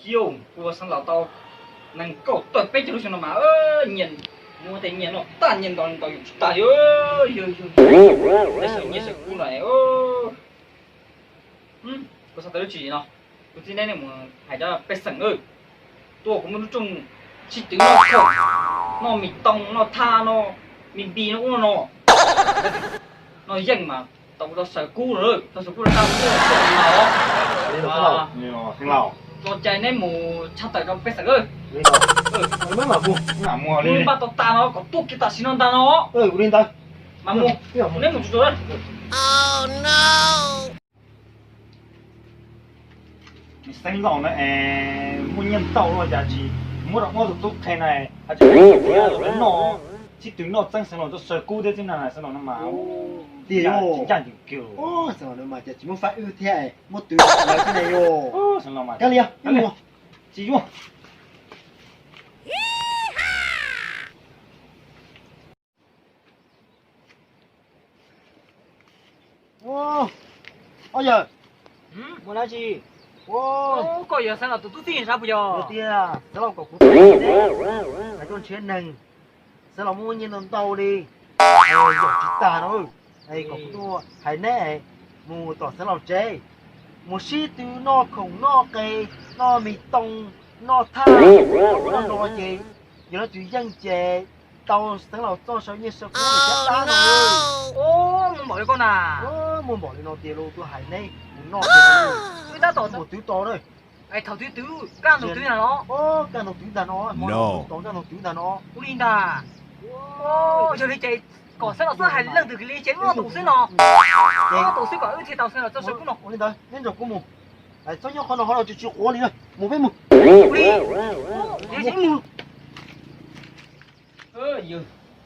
Kiv, kuv ua xeev laus tau nees nkaum tawm peb caug lub xyoo no mas nyias muaj tej nyias noj tag nyias ntaus ntaus yus tsis tag li. Yog yog, tej sawv nyiaj sawv kub no, kuv xav tau lub tswv yim no, kuv txib neb mus hais rau pej xeem, tuaj kuv muaj lub rooj sib tw noj khoom, noj mis tooj, noj thaj, noj mis npis, noj ub noj no, noj yeej mas tau kuv tau sawv kub lawm, tau sawv kub lawm, tau kuv tau sawv kub lawm. Tso cai neb mus tshaj tawm rau pej xeem. Kuv npaj tau tas no kom tuaj kiag tam sim no ntag no. Mas mus, neb mus tsuag tsuag. Xeev laus no es muaj nyiaj ntau los cas tsis muab rau ob tug tub qhe no, hais tias noj, sib tw noj txeeb xeev laus tau sawv kub thiab txij na, xeev laus no mas tiag, ncaj ncees kiag. Xeev laus no mas cas tsis muab faib wb thiab, muab tw lawv thiab ne yom. Xeev laus mas, kav liam, tsis yuav. Ob yawg, mus dab tsi? Koj yog xeev laus tus tub txib sab puas yog? Tiag, xeev laus kom kuv tuaj nrhiav neeg, xeev laus muaj nyiaj ntau ntau li, yog tsis tag no, kom kuv tuaj hais neb mus tom xeev laus tsev, mus sib tw noj khoom noj qe, noj mis tooj, noj thaj, noj no ces yog leej twg yeej ces tau xeev laus txoj saw nyiaj saw kub thiab tab no. Muaj npaum li koj na? Muaj npaum li no tiag los tuaj hais neb mus noj tiag. Wb tab tom mus twv tos na. Thaum twg twv, kaj ntug twv ntag no? Kaj ntug twv ntag no, hmo no twv tos kaj ntug twv ntag no. Ua li ntag. Yog li ces kom xeev laus txhob hais leej twg li ces wb ob tug xwb no. Wb ob tug xwb kom wb thiaj tau xeev laus txoj saw kub no. Ua li ntawd neb nrog kuv mus. Txhob nyob qhov no, qhov no tsis tsis quav li na. Mus peb mus.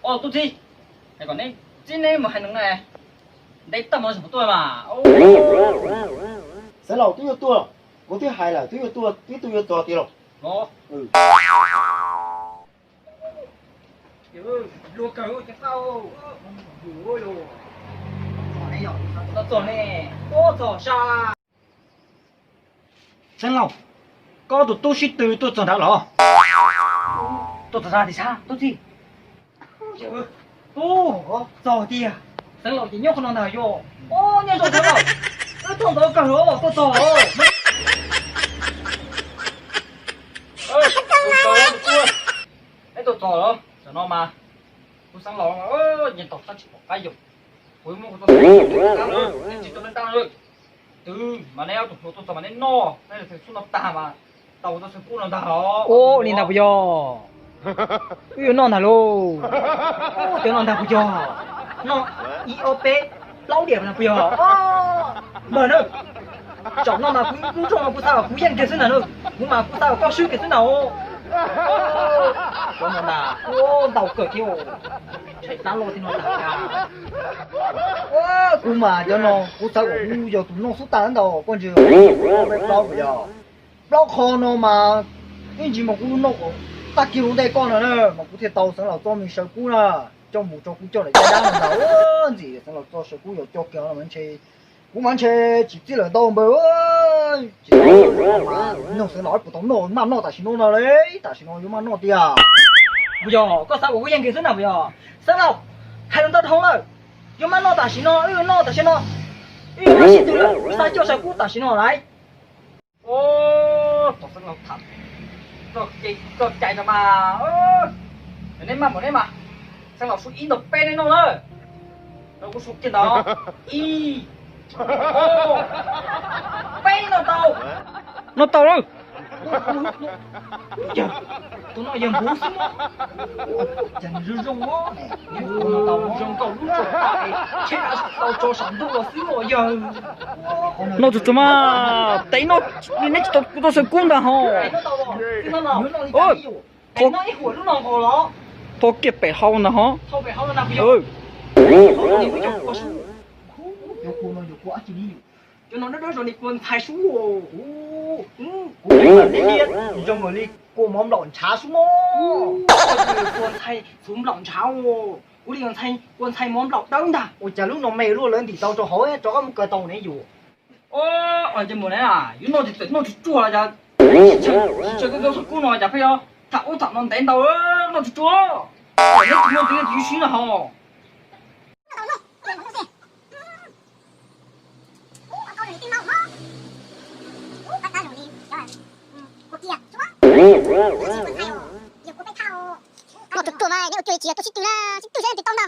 Ob tug tub txib, kom neb txib neb mus hais neeg na, ntev tag mo tseem tuaj mas. Xeev laus twb yuav tuaj, kuv twb hais lawm twb yuav tuaj, twb tuaj yuav txog tiag los. Luag kawg ces qab, txog ne, txog sa. Xeev laus, koj tus tub sib tw tuaj txog nrad los? Tuaj txog nrad tiag sab tub txib? Txog tiag. Xeev laus ces nyob qhov no ntag yog. Nyob zoo xeev laus, wb tuaj ntxov kawg los tuaj txog. Neb tuaj txog los, tam no mas kuv xeev laus nyiaj ntau tab tsis pom qab yuav, kuv muab kuv txoj saw kub tsis tau neb tab lawm. Twb mas neb ob tug hluas tuaj txog mas neb noj, neb xub no tag mas tau kuv txoj saw kub no ntag os. Ua li ntag puas yog? Wb yuav noj ntag lauj. Cov no ntag puas yog? Noj ib ob peb plaub diam no puas yog? Npawg na, tsaum no mas kuv lub rooj no kuv xav kom kuv yeej kiag xwb ntag na. Kuv mas kuv xav kom koj swb kiag xwb ntag. Cov no ntag, ntau kawg thiab. Tshais tab loj thiab no ntag. Kuv mas cov no kuv xav kom kuv yog tus noj xub tag ntau koj ntsia. Plaub puas yog? Plaub qho no mas ib ntsis mas kuv noj kom tag kis lub ntej koj no na mas kuv thiaj tau xeev laus txoj me saw kub na. Coj mus rau kuv coj daim dab dab no ntag. Ntxim xeev laus txoj saw kub yog coj kiag no mas ntshe kuv mas ntshe tsis txij lawm ntau npawg. Tsis tau mas nug xeev laus puas tau noj, maj noj tam sim no no li, tam sim no yuav maj noj tiag. Puas yog koj xav kom kuv yeej kiag xwb na puas yog? Xeev laus, hais lus ntau dhau lawm. Yuav maj noj tam sim no, wb yuav noj tam sim no, wb yuav maj sib tw lawm, wb xav coj saw kub tam sim no lawm. Tom xeev laus tham txoj cai no mas, neb maj npaum neb mas, xeev laus su ib ntau peb neb noj na. Rau kuv su kiag ntawd, ib, peb noj tau. Noj tau lawm. Yog, tus no yog npuv xwb. Cas nws zoo zoo os, zoo nkaus lub tsuas tas, tsheb av tau tso saum ntuj los xwb os yawg. Noj txog txog mas, tes noj li neb tsis tau kuv txoj saw kub ntag ho. Thau kiag pem hau ntag ho. Cov no dawb dawb zoo li kua ntxhai sub. Kuv zoo li kua mov nplaum ntshav sub mog. Kua ntxhai txhuv nplaum ntshav. Kuv li ntxhai, kua ntxhai mov nplaum dawb ntag. Ua cas lub no me luaj lawv ntim tau rau hauv, rov qab mus kaw tau ne yus. Os, ces mus ne, yuav noj ces txawm noj tsuag tsuag los cas. Tsis tsawg koj kub no cas pheej yog tham ub tham no ntev ntau, noj tsuag tsuag. Neb tsis muaj tus yus sib no hos. Noj tsuag tsuag mas neb ua cuag li tsis yog tuaj sib tw na, sib tw saib twg tau ntag.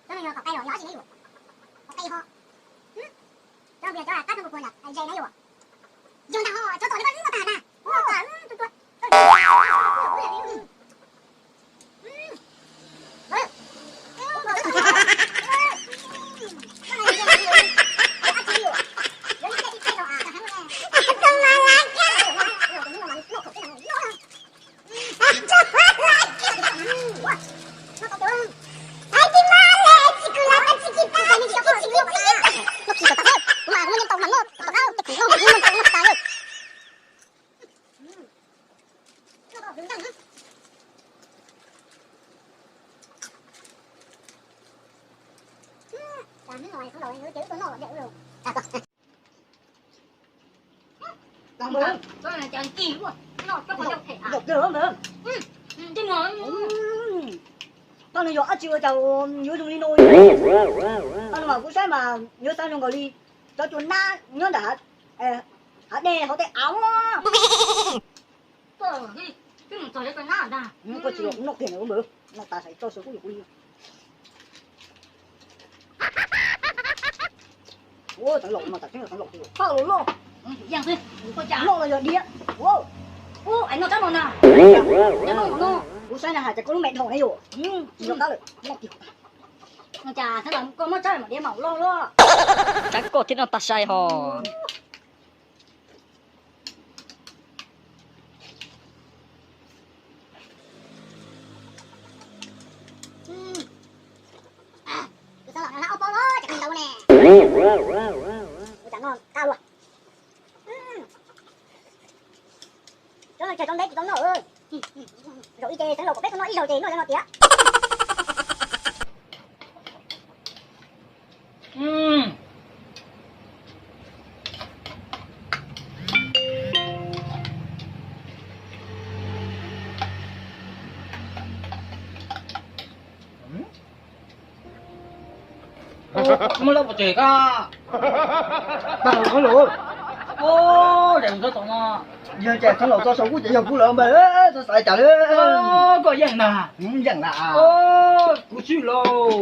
Cov no yog kom qe los yog dab tsi ne yom? Kom qe ho. Cov no kuj yog cov qab khuv khuav ntawm ze na yom? Yog ntag ho, cov tom li koj wb noj tag na. Ua tas tus tua. Tau nws yog dab tsi ua cas yuav zoo li no. Tau nws mas kuv saib mas yuav xav zoo nkaus li cov cua nab nyob ntawm hav dej hauv tej av. Koj tsis los noj kiag nws, noj tas saib txoj saw kub yog kuv li. Ua txeev laus no tas tseeb yog txeev laus tiag. Loj los loj, loj los yog diav. Kuv saib na hais tias koj lub me dhau ne yom. Tsis nco qab lawm. Cas xeev laus koj muab tsab mam diav mam loj luaj. Tsab koj thiab no tas sai hos. Tus xeev laus no hlab ob pob los ces kheev ntau ne. Ua cas noj qab luaj. Cov no tsawg cov ntev tsis tau noj. Zaum ib ces xeev laus kom peb tau noj ib zaug ces noj cov no tiag. Muaj lawm pov tseg koj. Tag los xeev laus. Yog cas xeev laus txoj saw kub ces yog kuv lawm mas txhob xav cas li. Koj yeej na. Yeej na. Kuv swb lauj.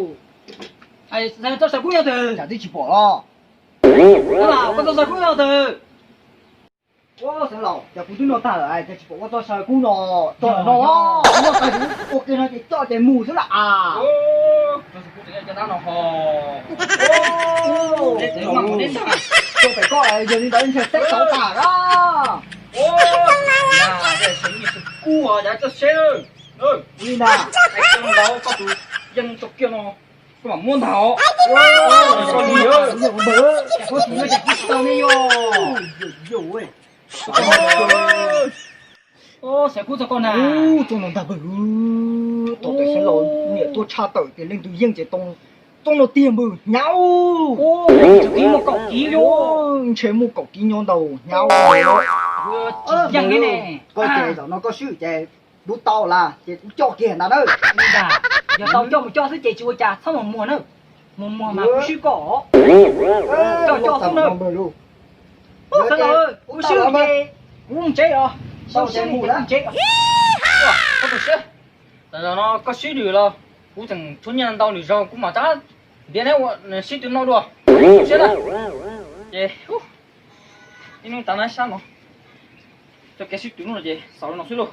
Txoj saw kub yog twg? Cas twb tsis pom los. Koj txoj saw kub yog twg? Xeev laus, cas kuv twb noj tag lawm cas tsis pom koj txoj saw kub no. Txog no, noj tag kuv ua kiag no ces coj ces mus xwb lam as. Cov pem koj yog li ntawd ntshe teb tau tas a. Kub os, cas coj seb. Li ntag. Koj tus yeej tau kiag no, koj mam muab ntag os. Koj li, koj tus yeej tsis tau ne yog. Saw kub txog koj na. Txog no ntag pawg. Tau tes xeev laus niam tuaj tshaj tawm tias leej twg yeej ces tau no tiag npawg hnyav. Ntshe muaj kaum kiv nyob ntau hnyav. Koj ces zaum no koj swb ces kuv tau las ces kuv coj kiag ntag na. Yog tau coj mus coj xwb ces tsis ua cas, txhob mus muag na. Mus muag mas kuv swb koj. Coj coj xwb na. Xeev laus, kuv swb ces kuv mus tsev os. Tau ces mus tsev. Tam sim no koj swb lawm los kuv tseem tshuav nyiaj ntau lwm zaus kuv mam rov ntiav neb ua sib tw noj dua. Siab na. Ces ib hnub tav no sab no, coj kev sib tw noj ces xaus li no xwb lauj.